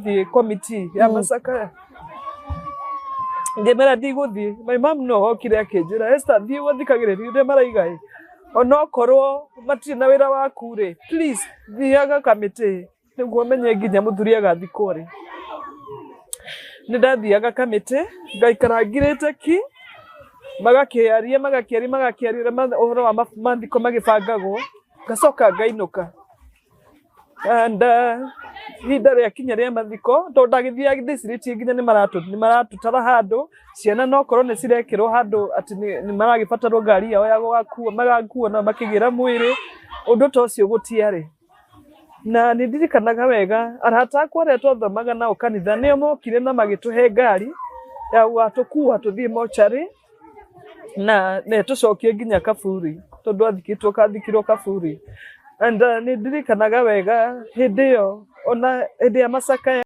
Gũthiĩ committee ya macakaya. Ngĩmera ndigũthiĩ. My mom no okire akĩnjĩra, "Esther, thiĩ ũthikagĩrĩrie ũrĩa maraiga ĩ, onokorwo matirĩ na wĩra waku rĩ, please thiaga kamĩtĩ nĩguo menye nginya mũthuri agathikwo rĩ." Nĩ ndathiaga kamĩtĩ ngaikara ngirĩte ki, magakĩaria, magakĩaria, magakĩaria ũrĩa ũhoro wa mathiko magĩbangagwo, ngacoka ngainũka. And ihinda rĩakinya rĩa mathiko, tondũ ndagĩthiaga ndĩcirĩtie nginya nĩ maratũtara handũ, ciana no korwo nĩ cirekĩrwo handũ atĩ nĩ maragĩbatarwo ngari yao ya gũgakua, magakua na makĩgĩra mwĩrĩ, ũndũ ta ũcio gũtiarĩ. Na nĩ ndirikanaga wega arata akwa arĩa twathomaga nao kanitha nĩo mokire na magĩtũhe ngari ya gũgatũkua tũthiĩ mocarĩ na tũcokie nginya kaburi, tondũ athikĩtwo kathikirwo kaburi. And nĩ ndirikanaga wega hĩndĩ ĩyo, ona hĩndĩ ya macakaya.